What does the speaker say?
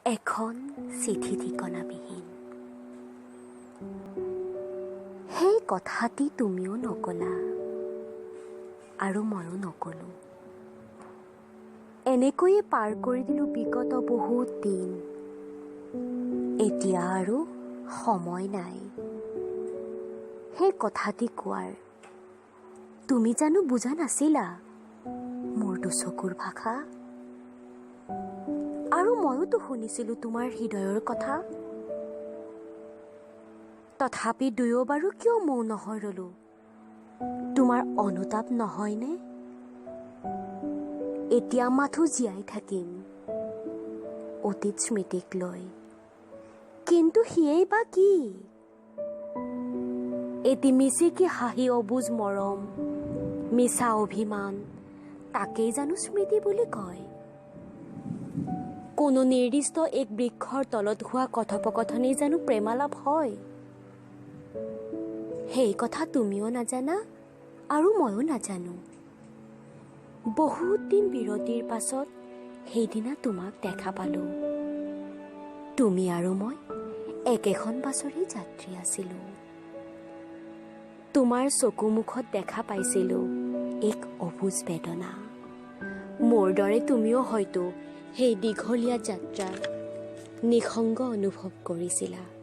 এখন চিঠি ঠিকনাবিহীন। সেই কথাটি তুমিও নকলা আৰু ময়ো নকলো। এনেকৈয়ে পাৰ কৰি দিলো বিগত বহুত দিন। এতিয়া আৰু সময় নাই সেই কথাটি কোৱাৰ। তুমি জানো বুজা নাছিলা মোৰ দুচকুৰ ভাষা? আৰু ময়োতো শুনিছিলো তোমাৰ হৃদয়ৰ কথা। তথাপি দুয়ো বাৰু কিয় মৌন হৈ ৰলো? তোমাৰ অনুতাপ নহয়নে? এতিয়া মাথো জীয়াই থাকিম অতীত স্মৃতিক লৈ। কিন্তু সিয়েই বা কি? এটি মিচিকি হাঁহি, অবুজ মৰম, মিছা অভিমান, তাকেই জানো স্মৃতি বুলি কয়? কোনো নিৰ্দিষ্ট এক বৃক্ষৰ তলত হোৱা কথোপকথনেই জানো প্ৰেমালাপ হয়? সেই কথা তুমিও নাজানা আৰু ময়ো নাজানো। বহুত দিন বিৰতিৰ পাছত সেইদিনা তোমাক দেখা পালো। তুমি আৰু মই একেখন বাছৰেই যাত্ৰী আছিলো। তোমাৰ চকু মুখত দেখা পাইছিলো এক অবুজ বেদনা। মোৰ দৰে তুমিও হয়তো সেই দীঘলীয়া যাত্ৰা নিসংগ অনুভৱ কৰিছিলা।